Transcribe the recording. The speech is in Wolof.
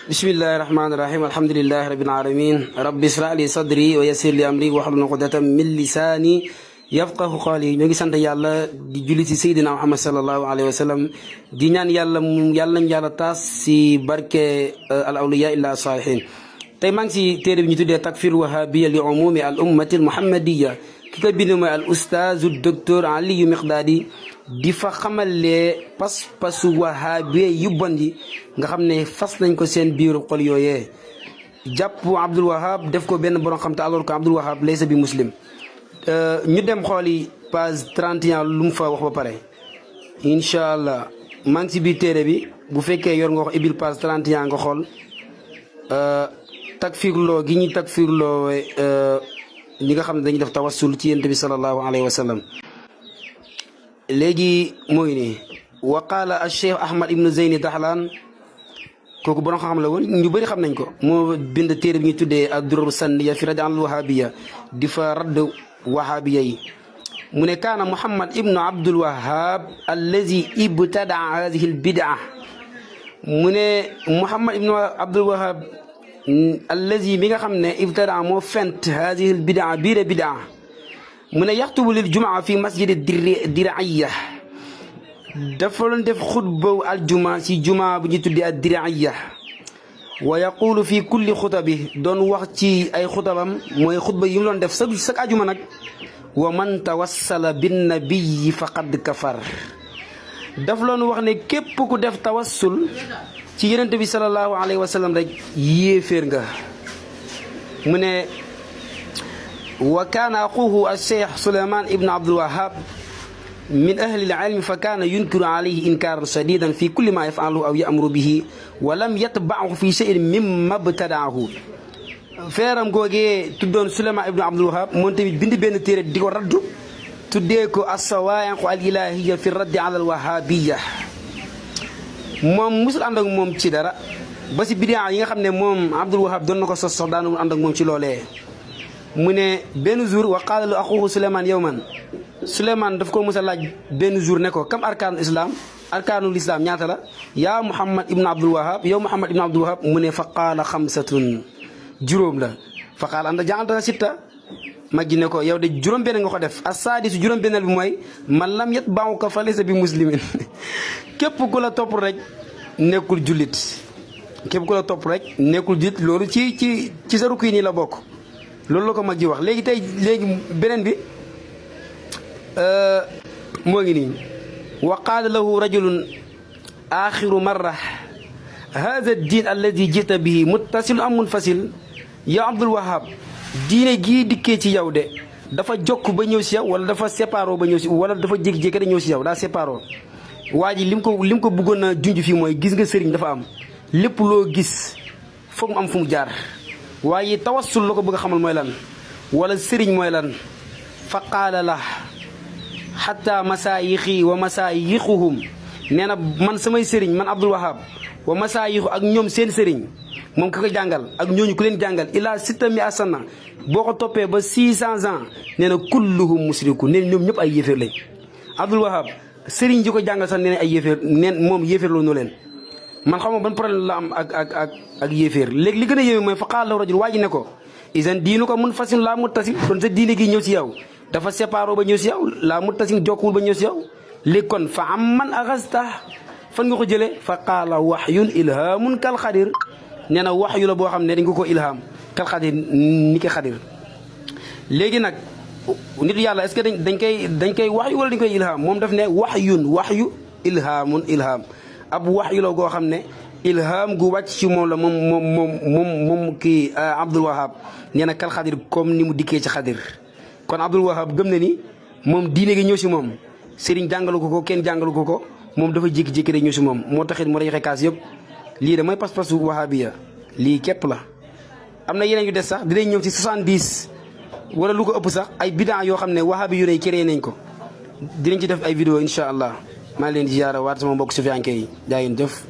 bismillahi rahmaani rahim alhamdulillahi rabbil alamin rabbi ishrah li sadri wa yassir li amri wahlul uqdatan min lisaani yafqahu qawli ñoo ngi sant yàlla di julli ci Seydina Muhammad sallallahu alayhi wa sallam di ñaan yàlla nañ yàlla taas si barke al awliya illa salihin tey maa ngi si téere bi ñu tuddee takfir wahabiya li umumi al ummati al muhammadiya ki ko bind mooy al ustaazu docteur Aliyu Miqdaadi di fa xamalee pas-pasu wahabiya yu bon yi nga xam ne fas nañ ko seen biiru xol yooyee jàpp Abdul Wahab def ko benn borom xam te alors que Abdul Wahab laysa bi muslim ñu dem xooli page 31 lu mu fa wax ba pare incha allah maa ngi si biir téere bi bu fekkee yor nga wax ibil page 31 nga xool takfirloo gi ñuy takfirloo ñi nga xam ne dañuy def tawassul ci yonent bi sallallahu alayhi wa sallam léegi mooy nii wa qaala al cheikh ahmad ibnu zeyni daxlaan kooku borom xam-xam la woon ñu bëri xam nañ ko moo bind téere bi ñu tuddee ad-durar sanniya fi radd al wahabiya di fa radd wahabiya yi mu ne kaana muhammad ibnu abdul wahab allazi ibtadaa hadihi al bidaa mu ne muhammad ibnu abdul wahab allazi mi nga xam ne ibtadaa moo fent hadihi al bidaa biire bidaa mu ne yaxtubu lil jumaa fi masjidi diraiya dafa doon def xutba aljuma si juma bu ñu tuddee ad diraiya wa yaqulu fi kulli xutabi doon wax ci ay xutabam mooy xutba yi mu doon def sag ajuma nag wa man tawassala bin nabiyi faqad kafar dafa doon wax ne képp ku def tawassul ci yonent bi sallallahu alayhi wa sallam rek yéeféer nga mu ne wa kaana axuhu alcheikh Souleymane ibn Abdul Wahab min ahli al-ilmi fa kaana yunkiru alayhi inkaaran shadidan fi kulli ma yafaluhu aw yamuru bihi wa lam yatba'hu fi shay'in mimma btada'ahu feeram googee tuddoon Souleymane ibn Abdul Wahab moom tamit bind benn téere di ko raddu tuddee ko as-sawaa'iq al-ilaahiyya fi raddi ala al-wahabiyya moom musul ànd ak moom ci dara ba si bidaa yi nga xam ne moom Abdul Wahab doon na ko sos sax daanu ànd ak moom ci loolee mu ne benn jour wa qaala lahu axuhu Souleymane yawman Souleymane daf ko mos a laaj benn jour ne ko kam arkaanul islam arkaanul islam ñaata la yaa Muhammad ibn Abdul Wahab yow Muhammad ibn Abdul Wahab mu ne fa qaala xamsatun juróom la fa qaala anta ja'altahaa sitta mag ji ne ko yow de juróom-benn nga ko def as-saadisu juróom-benneel bi mooy man lam yatba'uka fa laysa bi muslimin képp ku la topp rek nekkul jullit képp ku la topp rek nekkul jullit loolu ci sa rukk yi nii la bokk loolu la ko mag ji wax léegi beneen bi moo ngi nii wa qaala lahu rajulun axiru marra hada ad-din alladi jita bihi muttasil am munfasil ya Abdul Wahab diine gii dikkee ci yow de dafa jokk ba ñëw si yow wala dafa séparé ba ñëw si wala dafa jékki-jékki da ñëw si yow daa séparé waa ji lim ko bëggoon a junj fii mooy gis nga sëriñ dafa am lépp loo gis foog mu am fu mu jaar waaye tawassul la ko bëgg a xamal mooy lan wala sëriñ mooy lan fa qaala la xatta masaayixi wa masaayixuhum nee na man samay sëriñ man Abdul Wahab wa masaayixu ak ñoom seen sëriñ moom ki ko jàngal ak ñooñu ku leen jàngal ilaa sittami asana boo ko toppee ba 600 ans nee na kulluhum musriku nee ñoom ñëpp ay yéeféer lañ Abdul Wahab sëriñ ji ko jàngal sax nee na ay yéeféer neen moom yéeféer loo noo leen man xam nga ban problème la am ak yéeféer léegi li gën a yéeme mooy fa qaala lahu rajul waa ji ne ko isan diinu ko mun fasin laa muttasim kon sa diine gi ñëw si yow dafa séparé ba ñëw si yow laa muttasim jokkuwul ba ñëw si yow léegi kon fa am man axasta fan nga ko jëlee fa qaala waxyun ilhamun kal xadir nee na waxyu la boo xam ne dañ ko ilham kal xadir ni ki xadir léegi nag nit yàlla est-ce que dañ koy waxyu wala dañ koy ilham moom daf ne waxyu ilhamun ilham ab waxyu la goo xam ne ilham gu wàcc ci moom la moom kii Abdul Wahab nee na kal xadir comme ni mu dikkee ci xadir kon Abdul Wahab gëm na ni moom diine gi ñëw si moom sëriñ jàngalu ko kenn jàngalu ko moom dafa jékki-jékki rek ñëw si moom moo taxit mu dañu kaas yëpp lii de mooy pas-pasu wahabiya lii képp la am na yeneen yu des sax dinañ ñëw ci 70 wala lu ko ëpp sax ay bidaa yoo xam ne wahabi yu ne créé nañ ko dinañ ci def ay vidéo incha allah maa ngi leen di ziyaara waat sama mbokk sufiyanke yi jaa ngeen jëf